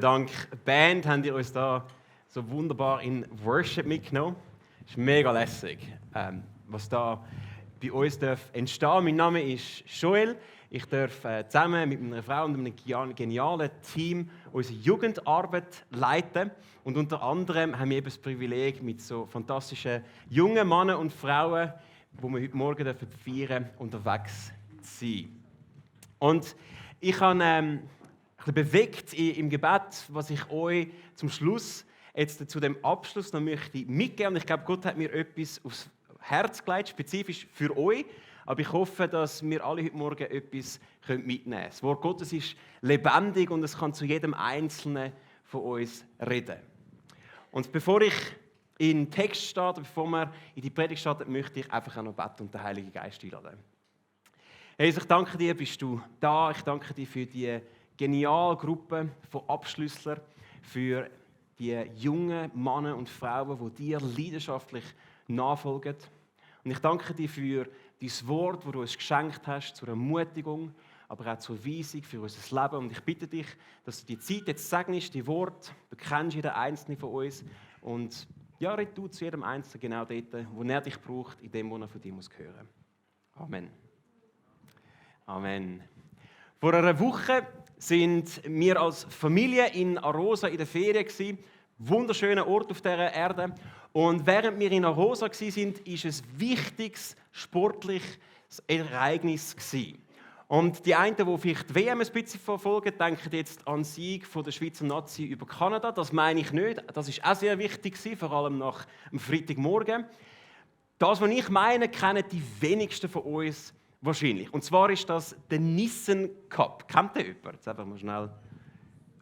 Dank Band haben ihr uns da so wunderbar in Worship mitgenommen. Es ist mega lässig, was da bei uns entstehen. Mein Name ist Joel. Ich darf zusammen mit meiner Frau und einem genialen Team unsere Jugendarbeit leiten. Und unter anderem haben wir eben das Privileg, mit so fantastischen jungen Männern und Frauen, die wir heute Morgen feiern dürfen, unterwegs zu sein. Und ich habe bewegt im Gebet, was ich euch zum Schluss, jetzt zu dem Abschluss noch möchte mitgeben. Und ich glaube, Gott hat mir etwas aufs Herz gelegt, spezifisch für euch. Aber ich hoffe, dass wir alle heute Morgen etwas mitnehmen können. Das Wort Gottes ist lebendig und es kann zu jedem Einzelnen von uns reden. Und bevor ich in den Text starte, bevor wir in die Predigt starten, möchte ich einfach auch noch beten und den Heiligen Geist einladen. Jesus, ich danke dir, bist du da. Ich danke dir für die geniale Gruppe von Abschlüsslern, für die jungen Männer und Frauen, die dir leidenschaftlich nachfolgen. Und ich danke dir für dein Wort, das du uns geschenkt hast, zur Ermutigung, aber auch zur Weisung für unser Leben. Und ich bitte dich, dass du die Zeit jetzt segnest, die Worte, du kennst jeden Einzelnen von uns. Und ja, red du zu jedem Einzelnen genau dort, wo er dich braucht, in dem, wo er von dir muss hören. Amen. Amen. Vor einer Woche sind wir als Familie in Arosa in der Ferien gewesen. Wunderschöner Ort auf dieser Erde. Und während wir in Arosa waren, war es ein wichtiges sportliches Ereignis gewesen. Und die einen, die vielleicht die WM ein bisschen verfolgen, denken jetzt an den Sieg der Schweizer Nazi über Kanada. Das meine ich nicht. Das war auch sehr wichtig gewesen, vor allem nach dem Freitagmorgen. Das, was ich meine, kennen die wenigsten von uns wahrscheinlich. Und zwar ist das der Nissen Cup. Kennt ihr jemand? Jetzt einfach mal schnell.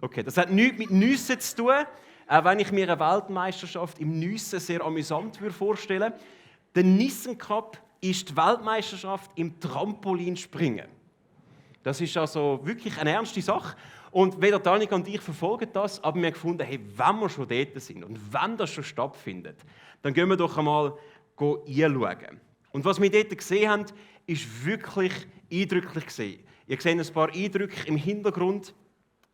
Okay, das hat nichts mit Nüssen zu tun, auch wenn ich mir eine Weltmeisterschaft im Nüssen sehr amüsant vorstellen würde. Der Nissen Cup ist die Weltmeisterschaft im Trampolinspringen. Das ist also wirklich eine ernste Sache. Und weder Danik und ich verfolgen das, aber wir haben gefunden, hey, wenn wir schon dort sind und wenn das schon stattfindet, dann gehen wir doch einmal reinschauen. Und was wir dort gesehen haben, ist wirklich eindrücklich gesehen. Ihr seht ein paar Eindrücke im Hintergrund.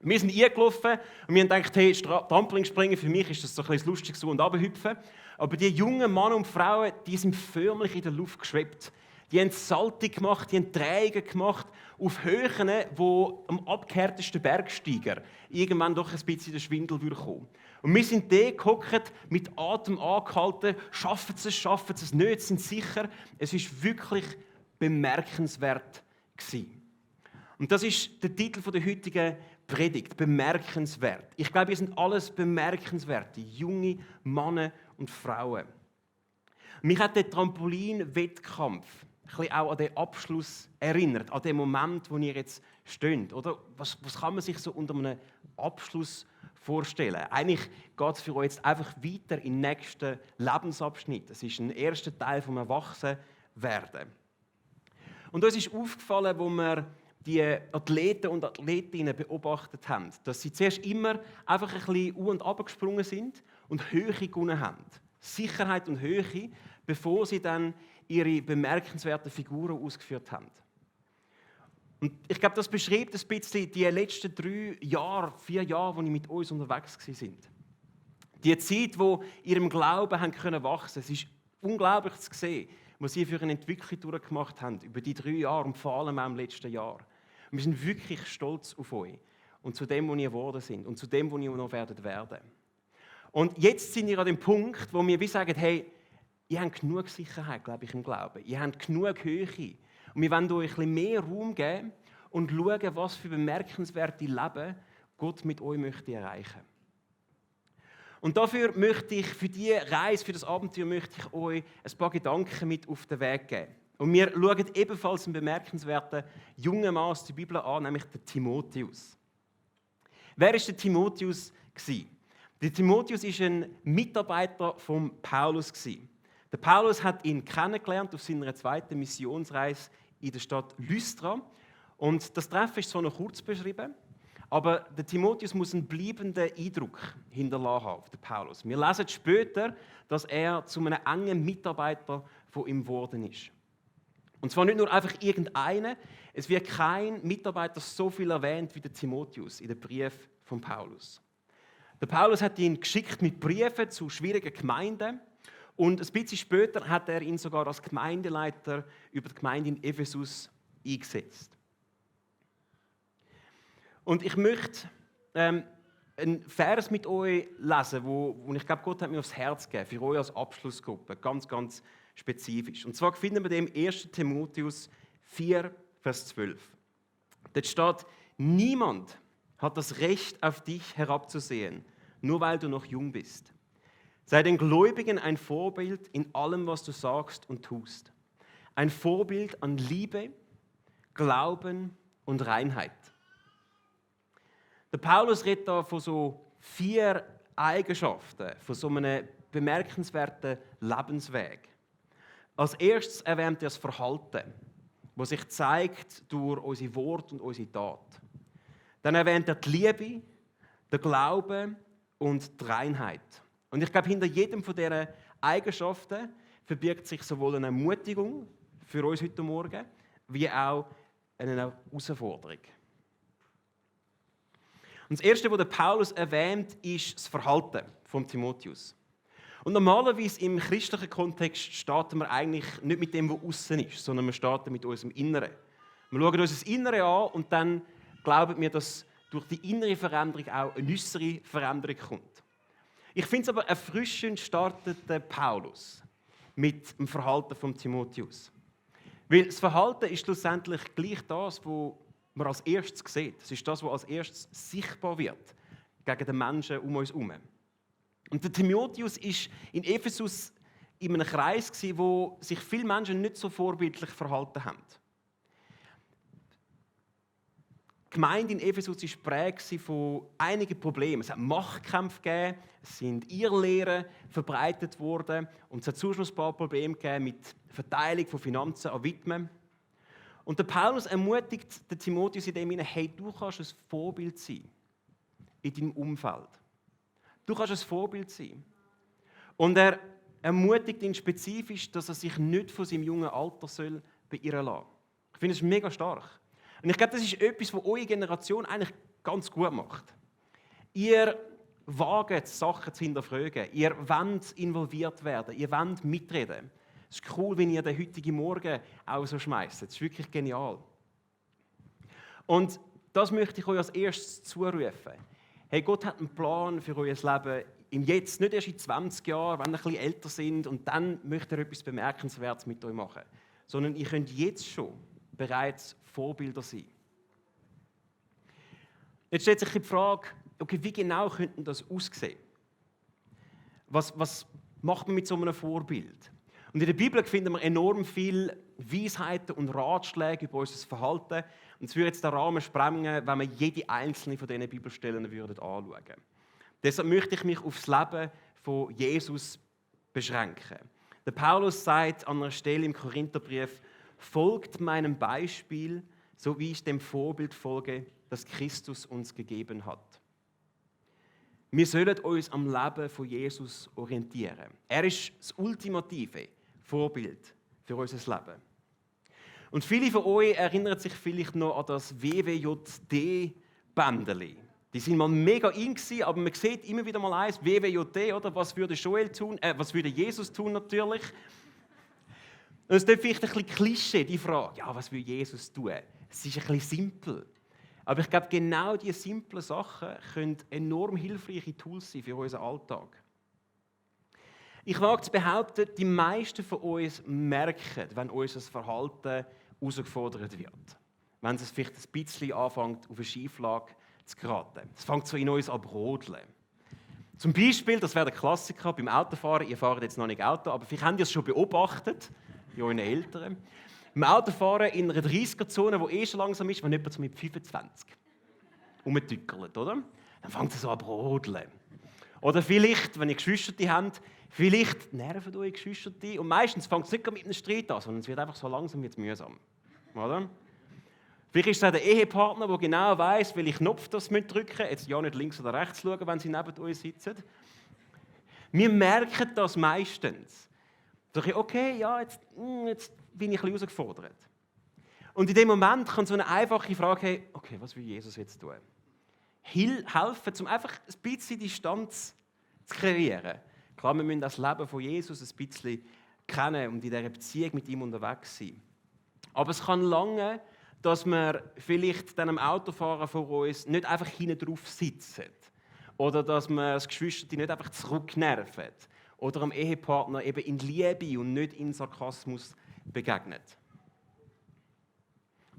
Wir sind eingelaufen und wir haben gedacht, hey, Trampolinspringen, für mich ist das so ein bisschen lustig so und runterhüpfen. Aber die jungen Männer und Frauen, die sind förmlich in der Luft geschwebt. Die haben Salto gemacht, die haben Drehungen gemacht auf Höhen, wo am abgekehrtesten Bergsteiger irgendwann doch ein bisschen der Schwindel kommen. Und wir sind da gehockt, mit Atem angehalten, schaffen sie es nicht, sind sicher. Es ist wirklich bemerkenswert gewesen. Und das ist der Titel der heutigen Predigt, bemerkenswert. Ich glaube, wir sind alles bemerkenswerte, junge Männer und Frauen. Mich hat der Trampolin-Wettkampf ein bisschen auch an den Abschluss erinnert, an den Moment, wo ihr jetzt steht. Oder? Was kann man sich so unter einem Abschluss vorstellen? Eigentlich geht es für euch jetzt einfach weiter in den nächsten Lebensabschnitt. Es ist ein erster Teil vom Erwachsenwerden. Und uns ist aufgefallen, wo wir die Athleten und Athletinnen beobachtet haben, dass sie zuerst immer einfach ein bisschen und runter gesprungen sind und Höhe gewonnen haben. Sicherheit und Höhe, bevor sie dann ihre bemerkenswerten Figuren ausgeführt haben. Und ich glaube, das beschreibt ein bisschen die letzten 4 Jahre, wo ich mit uns unterwegs war. Die Zeit, wo ihrem Glauben haben können wachsen. Es ist unglaublich zu sehen, was sie für eine Entwicklung durchgemacht haben über die 3 Jahre und vor allem auch im letzten Jahr. Und wir sind wirklich stolz auf euch und zu dem, wo ihr geworden sind und zu dem, wo ihr noch werden. Und jetzt sind wir an dem Punkt, wo wir wie sagen, hey, ihr habt genug Sicherheit, glaube ich, im Glauben. Ihr habt genug Höhe. Und wir wollen euch ein bisschen mehr Raum geben und schauen, was für bemerkenswerte Leben Gott mit euch möchte erreichen. Und dafür möchte ich, für diese Reise, für das Abenteuer, möchte ich euch ein paar Gedanken mit auf den Weg geben. Und wir schauen ebenfalls einen bemerkenswerten jungen Mann aus der Bibel an, nämlich den Timotheus. Wer war der Timotheus? Der Timotheus war ein Mitarbeiter von Paulus. Der Paulus hat ihn kennengelernt auf seiner zweiten Missionsreise in der Stadt Lystra. Und das Treffen ist zwar noch kurz beschrieben, aber der Timotheus muss einen bleibenden Eindruck hinterlassen haben auf den Paulus. Wir lesen später, dass er zu einem engen Mitarbeiter von ihm geworden ist. Und zwar nicht nur einfach irgendeiner, es wird kein Mitarbeiter so viel erwähnt wie der Timotheus in den Brief von Paulus. Der Paulus hat ihn geschickt mit Briefen zu schwierigen Gemeinden und ein bisschen später hat er ihn sogar als Gemeindeleiter über die Gemeinde in Ephesus eingesetzt. Und ich möchte einen Vers mit euch lesen, wo ich glaube, Gott hat mir aufs Herz gegeben, für euch als Abschlussgruppe, ganz, ganz spezifisch. Und zwar finden wir dem 1. Timotheus 4, Vers 12. Dort steht, niemand hat das Recht, auf dich herabzusehen, nur weil du noch jung bist. Sei den Gläubigen ein Vorbild in allem, was du sagst und tust. Ein Vorbild an Liebe, Glauben und Reinheit. Der Paulus redet da von so 4 Eigenschaften, von so einem bemerkenswerten Lebensweg. Als erstes erwähnt er das Verhalten, das sich zeigt durch unsere Worte und unsere Tat. Dann erwähnt er die Liebe, den Glauben und die Reinheit. Und ich glaube, hinter jedem von diesen Eigenschaften verbirgt sich sowohl eine Ermutigung für uns heute Morgen, wie auch eine Herausforderung. Und das Erste, was der Paulus erwähnt, ist das Verhalten von Timotheus. Und normalerweise im christlichen Kontext starten wir eigentlich nicht mit dem, was außen ist, sondern wir starten mit unserem Inneren. Wir schauen uns das Innere an und dann glauben wir, dass durch die innere Veränderung auch eine äußere Veränderung kommt. Ich finde es aber erfrischend, startet der Paulus mit dem Verhalten von Timotheus. Weil das Verhalten ist schlussendlich gleich das, was man als erstes sieht. Es ist das, was als erstes sichtbar wird gegen den Menschen um uns herum. Und der Timotheus war in Ephesus in einem Kreis, wo sich viele Menschen nicht so vorbildlich verhalten haben. Die Gemeinde in Ephesus war geprägt von einigen Problemen. Es hat Machtkämpfe gegeben, es sind Irrlehren verbreitet worden und es hat sonst noch ein paar Probleme gegeben mit Verteilung von Finanzen an Witwen. Und der Paulus ermutigt den Timotheus in dem Sinne, hey, du kannst ein Vorbild sein in deinem Umfeld. Du kannst ein Vorbild sein. Und er ermutigt ihn spezifisch, dass er sich nicht von seinem jungen Alter beirren lassen soll. Ich finde es mega stark. Und ich glaube, das ist etwas, was eure Generation eigentlich ganz gut macht. Ihr wagt, Sachen zu hinterfragen. Ihr wollt involviert werden. Ihr wollt mitreden. Es ist cool, wenn ihr den heutigen Morgen auch so schmeißt. Das ist wirklich genial. Und das möchte ich euch als erstes zurufen. Hey, Gott hat einen Plan für euer Leben im Jetzt, nicht erst in 20 Jahren, wenn ihr ein bisschen älter sind und dann möchte er etwas Bemerkenswertes mit euch machen. Sondern ihr könnt jetzt schon bereits Vorbilder sein. Jetzt stellt sich die Frage, okay, wie genau könnte das aussehen? Was macht man mit so einem Vorbild? Und in der Bibel finden wir enorm viele Weisheiten und Ratschläge über unser Verhalten. Und es würde jetzt den Rahmen sprengen, wenn wir jede einzelne von diesen Bibelstellen anschauen würden. Deshalb möchte ich mich auf das Leben von Jesus beschränken. Der Paulus sagt an einer Stelle im Korintherbrief, folgt meinem Beispiel, so wie ich dem Vorbild folge, das Christus uns gegeben hat. Wir sollen uns am Leben von Jesus orientieren. Er ist das ultimative Vorbild für unser Leben. Und viele von euch erinnern sich vielleicht noch an das WWJD-Bändeli. Die sind mal mega in gewesen, aber man sieht immer wieder mal eins, WWJD, oder? Was würde Joel tun? Was würde Jesus tun natürlich? Und es ist vielleicht ein bisschen Klischee, die Frage, ja, was würde Jesus tun? Es ist ein bisschen simpel. Aber ich glaube, genau diese simplen Sachen können enorm hilfreiche Tools sein für unseren Alltag. Ich wage zu behaupten, die meisten von uns merken, wenn unser Verhalten herausgefordert wird. Wenn es vielleicht ein bisschen anfängt, auf eine Schieflage zu geraten. Es fängt so in uns an brodeln. Zum Beispiel, das wäre der Klassiker beim Autofahren, ihr fahrt jetzt noch nicht Auto, aber vielleicht habt ihr es schon beobachtet, ja, euren Eltern. Beim Autofahren in einer 30er-Zone, die schon langsam ist, wenn jemand mit 25 rumtückelt, oder? Dann fängt es so an zu brodeln. Oder vielleicht, wenn ihr Geschwister habt, vielleicht nerven eure Geschwister. Und meistens fängt es nicht mit einem Streit an, sondern es wird einfach so langsam mühsam. Oder? Vielleicht ist es auch der Ehepartner, der genau weiss, welchen Knopf das drücken müssen. Jetzt ja nicht links oder rechts schauen, wenn sie neben euch sitzen. Wir merken das meistens. Okay, ja, jetzt bin ich ein bisschen herausgefordert. Und in dem Moment kann so eine einfache Frage, hey, okay, was will Jesus jetzt tun? helfen, um einfach ein bisschen Distanz zu kreieren. Klar, wir müssen das Leben von Jesus ein bisschen kennen und in dieser Beziehung mit ihm unterwegs sein. Aber es kann lange, dass wir vielleicht dann am Autofahren vor uns nicht einfach hinten drauf sitzen. Oder dass wir das Geschwister nicht einfach zurücknerven. Oder am Ehepartner eben in Liebe und nicht in Sarkasmus begegnet.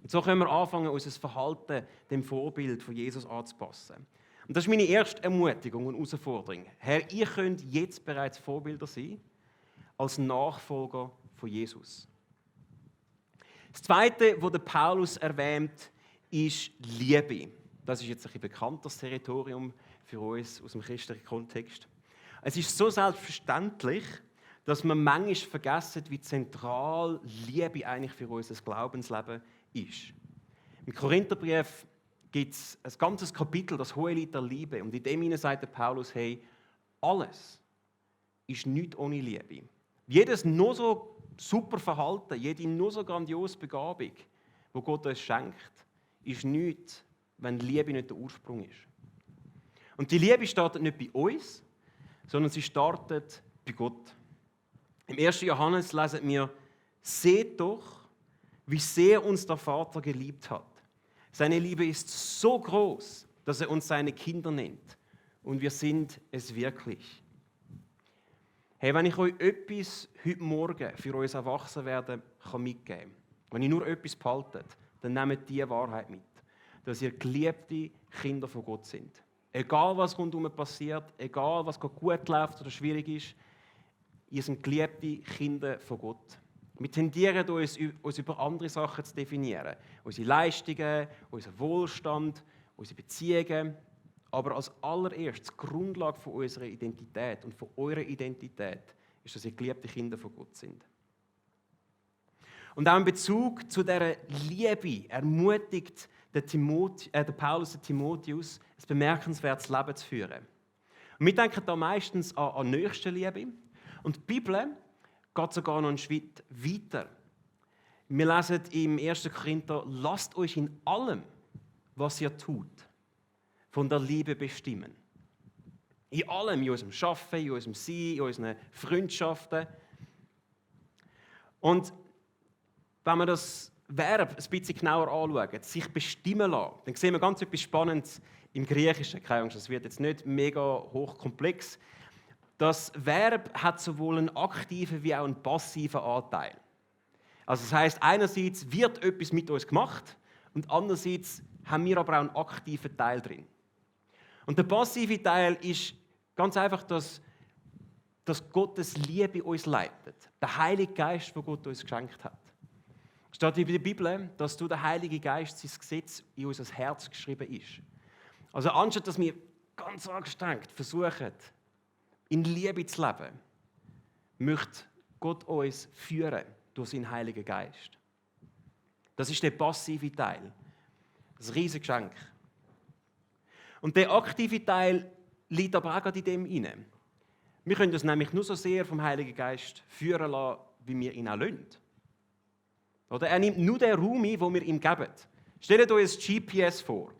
Und so können wir anfangen, unser Verhalten dem Vorbild von Jesus anzupassen. Und das ist meine erste Ermutigung und Herausforderung. Herr, ihr könnt jetzt bereits Vorbilder sein, als Nachfolger von Jesus. Das Zweite, was der Paulus erwähnt, ist Liebe. Das ist jetzt ein bekanntes Territorium für uns aus dem christlichen Kontext. Es ist so selbstverständlich, dass wir manchmal vergessen, wie zentral Liebe eigentlich für unser Glaubensleben ist. Im Korintherbrief gibt es ein ganzes Kapitel, das Hohelied der Liebe. Und in dem sagt der Paulus, hey, alles ist nichts ohne Liebe. Jedes nur so super Verhalten, jede nur so grandiose Begabung, die Gott uns schenkt, ist nichts, wenn Liebe nicht der Ursprung ist. Und die Liebe startet nicht bei uns, sondern sie startet bei Gott. Im 1. Johannes lesen wir, seht doch, wie sehr uns der Vater geliebt hat. Seine Liebe ist so groß, dass er uns seine Kinder nennt. Und wir sind es wirklich. Hey, wenn ich euch etwas heute Morgen für unser Erwachsenwerden mitgeben kann, wenn ich nur etwas behalte, dann nehmt diese Wahrheit mit, dass ihr geliebte Kinder von Gott sind. Egal, was rundherum passiert, egal, was gut läuft oder schwierig ist, ihr seid geliebte Kinder von Gott. Wir tendieren uns über andere Sachen zu definieren. Unsere Leistungen, unseren Wohlstand, unsere Beziehungen. Aber als allererstes, die Grundlage von unserer Identität und von eurer Identität ist, dass ihr geliebte Kinder von Gott sind. Und auch in Bezug zu dieser Liebe ermutigt der Paulus den Timotheus, ein bemerkenswertes Leben zu führen. Und wir denken da meistens an Nächstenliebe. Und die Bibel geht sogar noch einen Schritt weiter. Wir lesen im 1. Korinther, lasst euch in allem, was ihr tut, von der Liebe bestimmen. In allem, in unserem Arbeiten, in unserem Sein, in unseren Freundschaften. Und wenn wir das Verb ein bisschen genauer anschauen, sich bestimmen lassen, dann sehen wir ganz etwas Spannendes im Griechischen. Keine Angst, das wird jetzt nicht mega hochkomplex. Das Verb hat sowohl einen aktiven wie auch einen passiven Anteil. Also das heisst, einerseits wird etwas mit uns gemacht und andererseits haben wir aber auch einen aktiven Teil drin. Und der passive Teil ist ganz einfach, dass Gottes Liebe uns leitet. Der Heilige Geist, den Gott uns geschenkt hat. Es steht in der Bibel, dass durch den Heiligen Geist sein Gesetz in unser Herz geschrieben ist. Also anstatt dass wir ganz angestrengt versuchen, in Liebe zu leben, möchte Gott uns führen durch seinen Heiligen Geist. Das ist der passive Teil. Das riesige Geschenk. Und der aktive Teil liegt aber auch gerade in dem hinein. Wir können uns nämlich nur so sehr vom Heiligen Geist führen lassen, wie wir ihn auch lassen. Oder er nimmt nur den Raum ein, den wir ihm geben. Stellt euch ein GPS vor.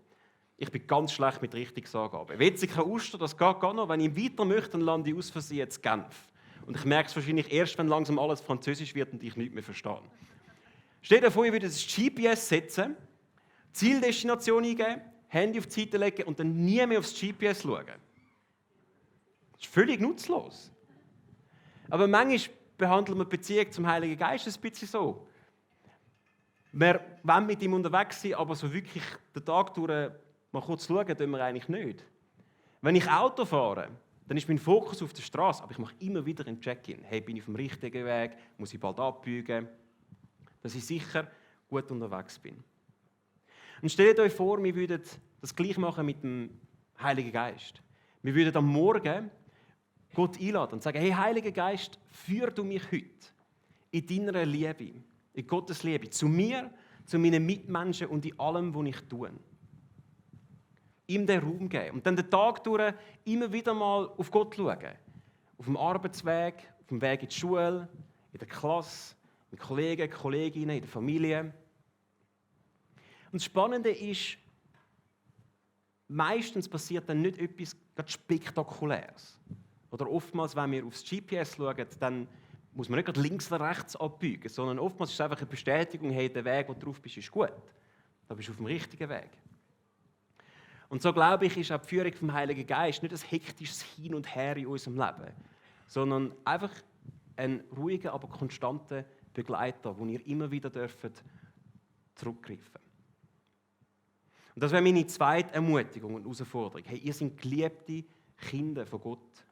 Ich bin ganz schlecht mit Richtungsangaben. Wetzikon Uster, das geht gar noch. Wenn ich weiter möchte, dann lande ich aus Versehen in Genf. Und ich merke es wahrscheinlich erst, wenn langsam alles Französisch wird und ich nichts mehr verstehe. Stellt euch vor, ihr würdet das GPS setzen, Zieldestination eingeben, Handy auf die Seite legen und dann nie mehr aufs GPS schauen. Das ist völlig nutzlos. Aber manchmal behandeln wir die Beziehung zum Heiligen Geist ein bisschen so. Wir wollen mit ihm unterwegs sein, aber so wirklich den Tag durch mal kurz schauen, tun wir eigentlich nicht. Wenn ich Auto fahre, dann ist mein Fokus auf der Straße, aber ich mache immer wieder ein Check-in. Hey, bin ich auf dem richtigen Weg? Muss ich bald abbiegen? Dass ich sicher gut unterwegs bin. Und stellt euch vor, wir würden das gleich machen mit dem Heiligen Geist. Wir würden am Morgen Gott einladen und sagen, hey Heiliger Geist, führ du mich heute in deiner Liebe, in Gottes Liebe, zu mir, zu meinen Mitmenschen und in allem, was ich tue. Ihm den Raum geben und dann den Tag durch immer wieder mal auf Gott schauen. Auf dem Arbeitsweg, auf dem Weg in die Schule, in der Klasse, mit Kollegen, Kolleginnen, in der Familie. Und das Spannende ist, meistens passiert dann nicht etwas ganz Spektakuläres. Oder oftmals, wenn wir aufs GPS schauen, dann muss man nicht gerade links oder rechts abbiegen, sondern oftmals ist es einfach eine Bestätigung, hey, der Weg, wo du drauf bist, ist gut. Da bist du auf dem richtigen Weg. Und so, glaube ich, ist auch die Führung vom Heiligen Geist nicht ein hektisches Hin und Her in unserem Leben, sondern einfach ein ruhiger, aber konstanter Begleiter, wo ihr immer wieder zurückgreifen dürft. Und das wäre meine zweite Ermutigung und Herausforderung. Hey, ihr seid geliebte Kinder von Gott,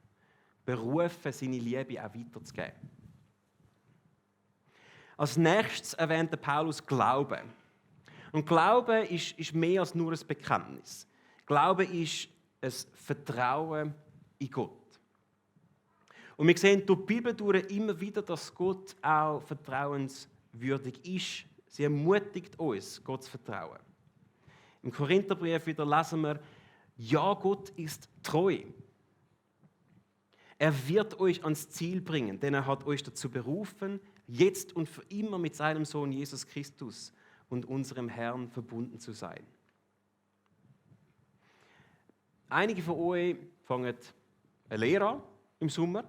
berufen, seine Liebe auch weiterzugeben. Als nächstes erwähnte Paulus Glauben. Und Glauben ist mehr als nur ein Bekenntnis. Glauben ist ein Vertrauen in Gott. Und wir sehen durch die Bibel durch immer wieder, dass Gott auch vertrauenswürdig ist. Sie ermutigt uns, Gott zu vertrauen. Im Korintherbrief wieder lesen wir, ja, Gott ist treu. Er wird euch ans Ziel bringen, denn er hat euch dazu berufen, jetzt und für immer mit seinem Sohn Jesus Christus und unserem Herrn verbunden zu sein. Einige von euch fangen eine Lehre an im Sommer,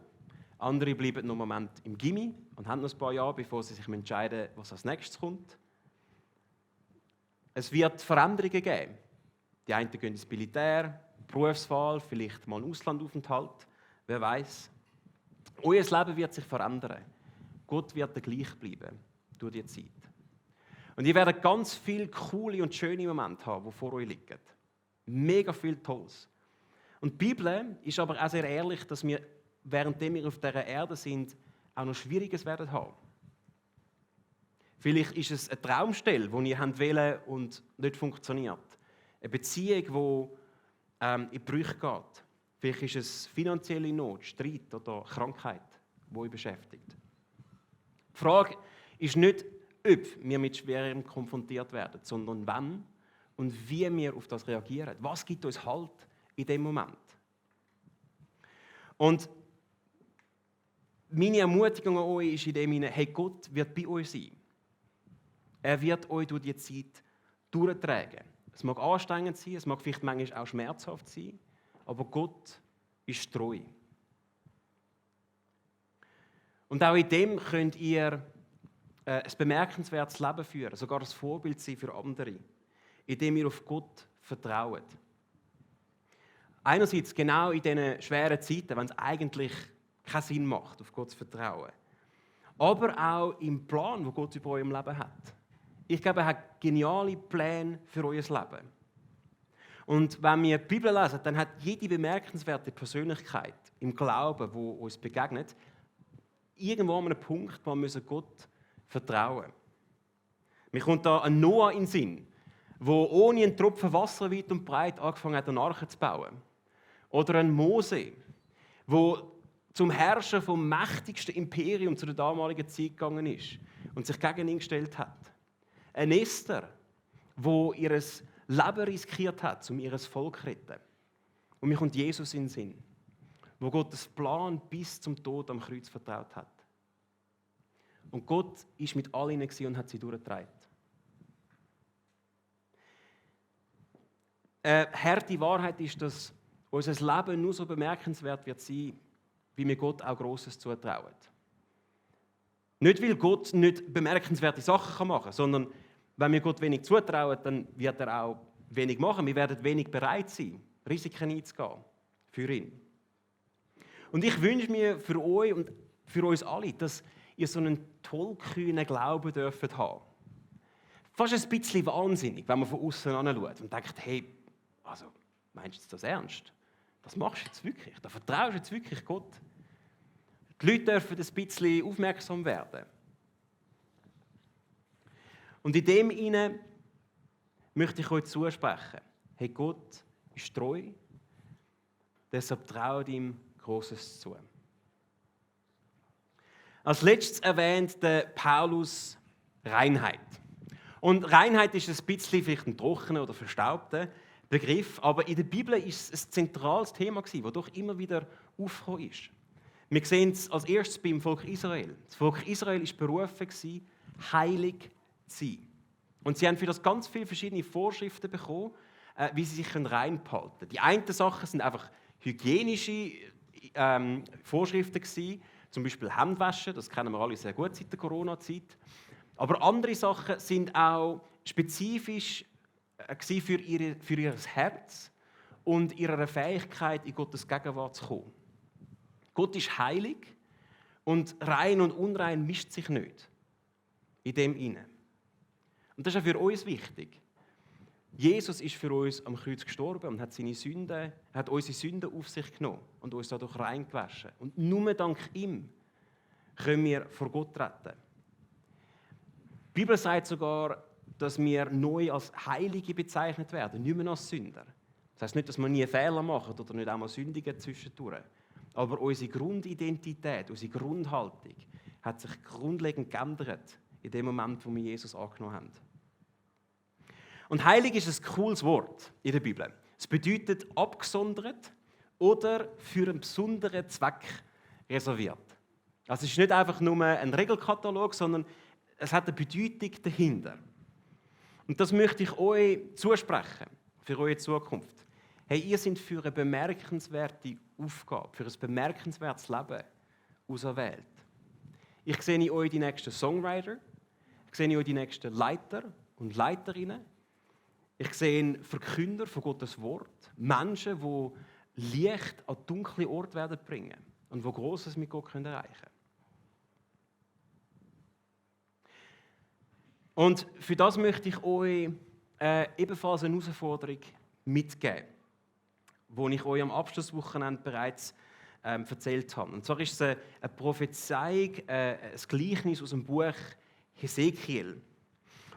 andere bleiben noch einen Moment im Gymi und haben noch ein paar Jahre, bevor sie sich entscheiden, was als nächstes kommt. Es wird Veränderungen geben. Die einen gehen ins Militär, Berufswahl, vielleicht mal einen Auslandaufenthalt, wer weiß. Euer Leben wird sich verändern. Gott wird gleich bleiben durch die Zeit. Und ihr werdet ganz viele coole und schöne Momente haben, die vor euch liegen. Mega viel Tolles. Und die Bibel ist aber auch sehr ehrlich, dass wir, währenddem wir auf dieser Erde sind, auch noch Schwieriges werden haben. Vielleicht ist es eine Traumstelle, die ihr wollt und nicht funktioniert. Eine Beziehung, die in Brüche geht. Vielleicht ist es finanzielle Not, Streit oder Krankheit, die euch beschäftigt. Die Frage ist nicht, ob wir mit Schwerem konfrontiert werden, sondern wann und wie wir auf das reagieren. Was gibt uns Halt in dem Moment? Und meine Ermutigung an euch ist in dem Sinne, hey, Gott wird bei euch sein. Er wird euch durch die Zeit durchtragen. Es mag anstrengend sein, es mag vielleicht manchmal auch schmerzhaft sein, aber Gott ist treu. Und auch in dem könnt ihr ein bemerkenswertes Leben führen, sogar ein Vorbild sein für andere, indem ihr auf Gott vertraut. Einerseits genau in diesen schweren Zeiten, wenn es eigentlich keinen Sinn macht, auf Gott zu vertrauen. Aber auch im Plan, den Gott über eurem Leben hat. Ich glaube, er hat geniale Pläne für euer Leben. Und wenn wir die Bibel lesen, dann hat jede bemerkenswerte Persönlichkeit im Glauben, die uns begegnet, irgendwo an einem Punkt, wo wir Gott vertrauen müssen. Mir kommt da ein Noah in den Sinn, der ohne einen Tropfen Wasser weit und breit angefangen hat, eine Arche zu bauen. Oder ein Mose, der zum Herrscher vom mächtigsten Imperium zu der damaligen Zeit gegangen ist und sich gegen ihn gestellt hat. Ein Esther, wo ihr Leben riskiert hat, um ihr Volk zu retten. Und mir kommt Jesus in den Sinn, wo Gottes Plan bis zum Tod am Kreuz vertraut hat. Und Gott ist mit all ihnen und hat sie durchgetragen. Eine harte Wahrheit ist, dass unser Leben nur so bemerkenswert wird sein, wie wir Gott auch Grosses zutrauen. Nicht, weil Gott nicht bemerkenswerte Sachen machen kann, sondern wenn wir Gott wenig zutrauen, dann wird er auch wenig machen. Wir werden wenig bereit sein, Risiken einzugehen für ihn. Und ich wünsche mir für euch und für uns alle, dass ihr so einen tollkühnen Glauben dürft haben. Fast ein bisschen wahnsinnig, wenn man von außen anschaut und denkt, hey, also, meinst du das ernst? Das machst du jetzt wirklich? Da vertraust du jetzt wirklich Gott? Die Leute dürfen ein bisschen aufmerksam werden. Und in dem Sinne möchte ich euch zusprechen, hey, Gott ist treu, deshalb traut ihm Großes zu. Als letztes erwähnt der Paulus Reinheit. Und Reinheit ist ein bisschen vielleicht ein trockener oder verstaubter Begriff, aber in der Bibel ist es ein zentrales Thema gewesen, das doch immer wieder aufgekommen ist. Wir sehen es als erstes beim Volk Israel. Das Volk Israel war berufen, heilig zu sein. Und sie haben für das ganz viele verschiedene Vorschriften bekommen, wie sie sich reinbehalten können. Die einen Sachen sind einfach hygienische Vorschriften gewesen, zum Beispiel Händewaschen, das kennen wir alle sehr gut seit der Corona-Zeit. Aber andere Sachen sind auch spezifisch für ihr Herz und ihre Fähigkeit, in Gottes Gegenwart zu kommen. Gott ist heilig und rein und unrein mischt sich nicht in dem inne. Und das ist auch für uns wichtig. Jesus ist für uns am Kreuz gestorben und hat unsere Sünden auf sich genommen und uns dadurch reingewaschen. Und nur dank ihm können wir vor Gott treten. Die Bibel sagt sogar, dass wir neu als Heilige bezeichnet werden, nicht mehr als Sünder. Das heisst nicht, dass wir nie Fehler machen oder nicht einmal sündigen zwischendurch. Aber unsere Grundidentität, unsere Grundhaltung hat sich grundlegend geändert in dem Moment, wo wir Jesus angenommen haben. Und heilig ist ein cooles Wort in der Bibel. Es bedeutet abgesondert oder für einen besonderen Zweck reserviert. Also es ist nicht einfach nur ein Regelkatalog, sondern es hat eine Bedeutung dahinter. Und das möchte ich euch zusprechen, für eure Zukunft. Hey, ihr seid für eine bemerkenswerte Aufgabe, für ein bemerkenswertes Leben auserwählt. Ich sehe in euch die nächsten Songwriter, ich sehe in euch die nächsten Leiter und Leiterinnen. Ich sehe Verkünder von Gottes Wort, Menschen, die Licht an dunkle Orte werden bringen und die Grosses mit Gott erreichen können. Und für das möchte ich euch ebenfalls eine Herausforderung mitgeben, die ich euch am Abschlusswochenende bereits erzählt habe. Und zwar ist es eine Prophezeiung, ein Gleichnis aus dem Buch Hesekiel.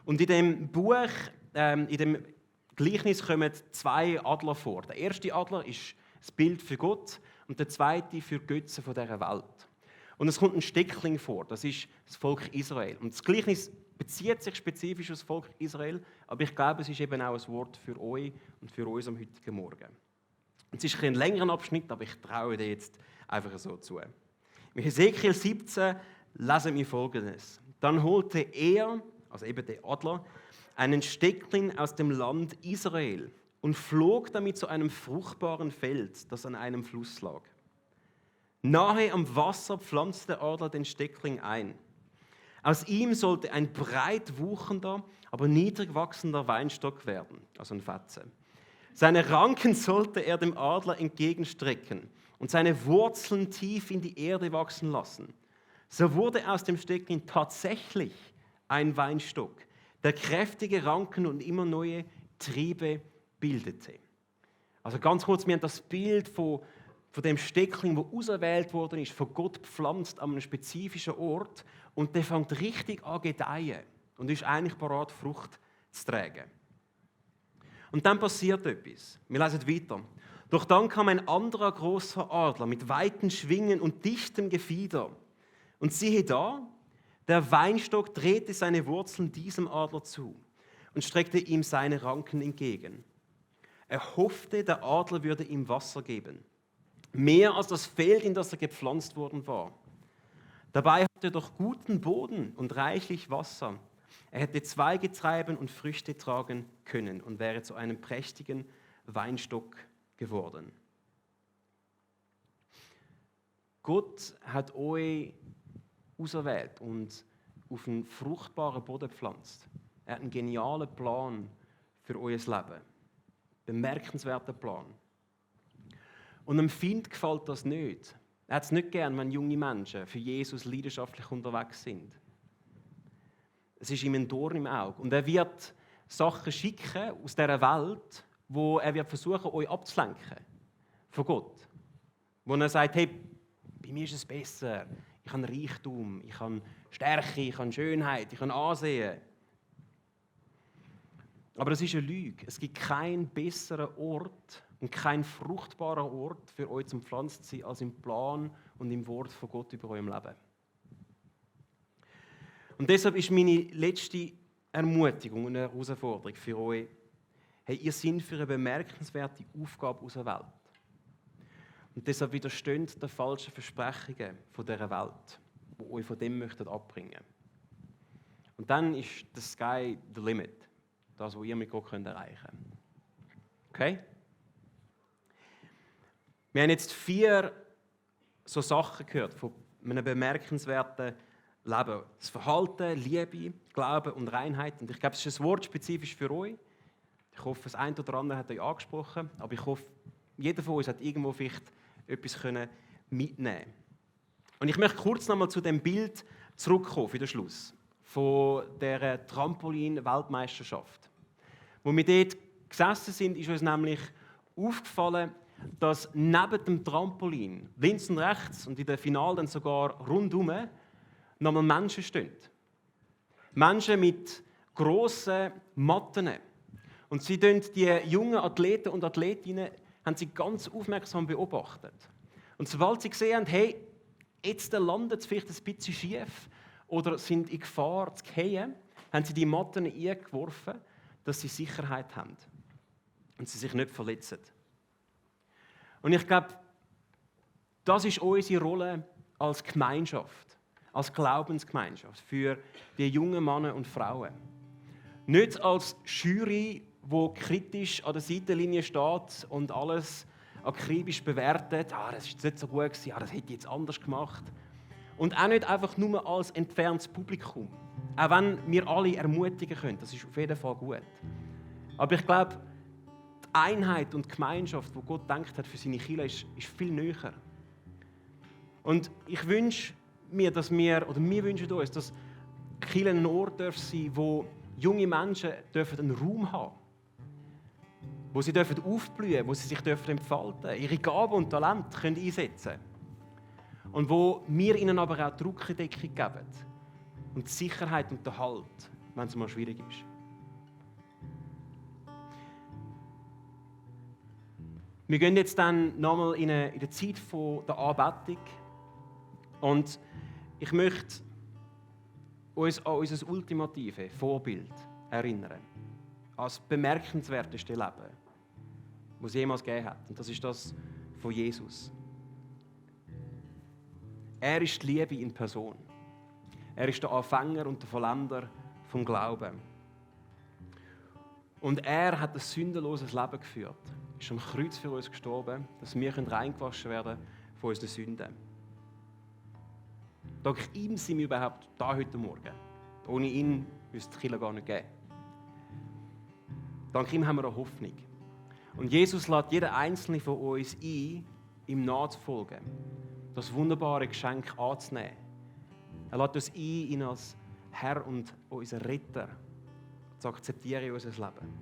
Und in dem Buch, in dem Gleichnis kommen zwei Adler vor. Der erste Adler ist das Bild für Gott und der zweite für die Götzen dieser Welt. Und es kommt ein Steckling vor, das ist das Volk Israel. Und das Gleichnis bezieht sich spezifisch auf das Volk Israel, aber ich glaube, es ist eben auch ein Wort für euch und für uns am heutigen Morgen. Es ist ein längerer Abschnitt, aber ich traue dir jetzt einfach so zu. In Hesekiel 17 lesen wir Folgendes. Dann holte er, also eben der Adler, einen Steckling aus dem Land Israel und flog damit zu einem fruchtbaren Feld, das an einem Fluss lag. Nahe am Wasser pflanzte der Adler den Steckling ein. Aus ihm sollte ein breit wuchender, aber niedrig wachsender Weinstock werden, also ein Fetze. Seine Ranken sollte er dem Adler entgegenstrecken und seine Wurzeln tief in die Erde wachsen lassen. So wurde aus dem Steckling tatsächlich ein Weinstock, der kräftige Ranken und immer neue Triebe bildete. Also ganz kurz, wir haben das Bild von dem Steckling, das auserwählt worden ist, von Gott gepflanzt an einem spezifischen Ort und der fängt richtig an zu gedeihen und ist eigentlich bereit, Frucht zu tragen. Und dann passiert etwas. Wir lesen weiter. Doch dann kam ein anderer großer Adler mit weiten Schwingen und dichtem Gefieder. Und siehe da, der Weinstock drehte seine Wurzeln diesem Adler zu und streckte ihm seine Ranken entgegen. Er hoffte, der Adler würde ihm Wasser geben, mehr als das Feld, in das er gepflanzt worden war. Dabei hatte er doch guten Boden und reichlich Wasser. Er hätte Zweige treiben und Früchte tragen können und wäre zu einem prächtigen Weinstock geworden. Gott hat euch auserwählt und auf einen fruchtbaren Boden gepflanzt. Er hat einen genialen Plan für euer Leben. Bemerkenswerter Plan. Und dem Feind gefällt das nicht. Er hat es nicht gern, wenn junge Menschen für Jesus leidenschaftlich unterwegs sind. Es ist ihm ein Dorn im Auge. Und er wird Sachen schicken aus dieser Welt, wo er wird versuchen, euch abzulenken von Gott. Wo er sagt, hey, bei mir ist es besser. Ich habe Reichtum, ich habe Stärke, ich habe Schönheit, ich habe Ansehen. Aber es ist eine Lüge. Es gibt keinen besseren Ort und keinen fruchtbaren Ort für euch zum Pflanzen zu sein, als im Plan und im Wort von Gott über eurem Leben. Und deshalb ist meine letzte Ermutigung und eine Herausforderung für euch, hey, ihr seid für eine bemerkenswerte Aufgabe aus der Welt. Und deshalb widersteht den falschen Versprechungen von dieser Welt, die euch von dem möchten abbringen. Und dann ist the sky the limit, das, was ihr mit Gott erreichen könnt. Okay? Wir haben jetzt 4 so Sachen gehört von einem bemerkenswerten Leben. Das Verhalten, Liebe, Glaube und Reinheit. Und ich glaube, es ist ein Wort spezifisch für euch. Ich hoffe, das eine oder andere hat euch angesprochen. Aber ich hoffe, jeder von uns hat irgendwo vielleicht etwas mitnehmen können. Und ich möchte kurz nochmal zu dem Bild zurückkommen für den Schluss. Von der Trampolin-Weltmeisterschaft. Wo wir dort gesessen sind, ist uns nämlich aufgefallen, dass neben dem Trampolin, links und rechts und in der Finale dann sogar rundum, nochmal Menschen stehen. Menschen mit grossen Matten. Und sie die jungen Athleten und Athletinnen haben sie ganz aufmerksam beobachtet. Und sobald sie gesehen haben, hey, jetzt landet es vielleicht ein bisschen schief oder sind in Gefahr zu fallen, haben sie die Matten eingeworfen, dass sie Sicherheit haben und sie sich nicht verletzen. Und ich glaube, das ist unsere Rolle als Gemeinschaft, als Glaubensgemeinschaft für die jungen Männer und Frauen. Nicht als Jury, die kritisch an der Seitenlinie steht und alles akribisch bewertet. Das ist jetzt nicht so gut gewesen, das hätte ich jetzt anders gemacht. Und auch nicht einfach nur als entferntes Publikum. Auch wenn wir alle ermutigen können, das ist auf jeden Fall gut. Aber ich glaube, die Einheit und die Gemeinschaft, die Gott gedacht hat für seine Kirche, ist viel näher. Und ich wünsche mir, wir wünschen uns, dass die Kirche ein Ort sein darf, wo junge Menschen einen Raum haben dürfen, wo sie aufblühen dürfen, wo sie sich entfalten dürfen, ihre Gaben und Talente einsetzen können. Und wo wir ihnen aber auch die Rückendeckung geben und die Sicherheit und den Halt, wenn es mal schwierig ist. Wir gehen jetzt dann nochmal in die Zeit der Anbetung. Und ich möchte uns an unser ultimatives Vorbild erinnern. Als bemerkenswerteste Leben, das es jemals gegeben hat. Und das ist das von Jesus. Er ist die Liebe in Person. Er ist der Anfänger und der Vollender vom Glauben. Und er hat ein sündloses Leben geführt. Er ist am Kreuz für uns gestorben, dass wir reingewaschen werden von unseren Sünden. Dank ihm sind wir überhaupt da heute Morgen. Ohne ihn müsste es die Kirche gar nicht geben. Dank ihm haben wir eine Hoffnung. Und Jesus lädt jeden Einzelnen von uns ein, ihm nachzufolgen, das wunderbare Geschenk anzunehmen. Er lädt uns ein, ihn als Herr und unser Retter zu akzeptieren in unser Leben.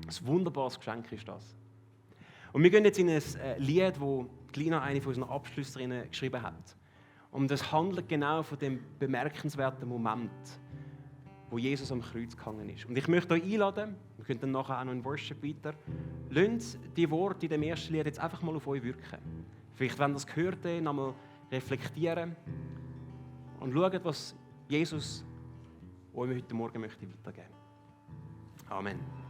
Ein wunderbares Geschenk ist das. Und wir gehen jetzt in ein Lied, das Lina, eine von unseren Abschlüsserinnen, geschrieben hat. Und das handelt genau von dem bemerkenswerten Moment, wo Jesus am Kreuz gehangen ist. Und ich möchte euch einladen, wir können dann nachher auch noch in Worship weiter, lasst die Worte in dem ersten Lied jetzt einfach mal auf euch wirken. Vielleicht, wenn ihr das gehört habt, nochmal reflektieren und schaut, was Jesus euch heute Morgen möchte weitergeben. Amen.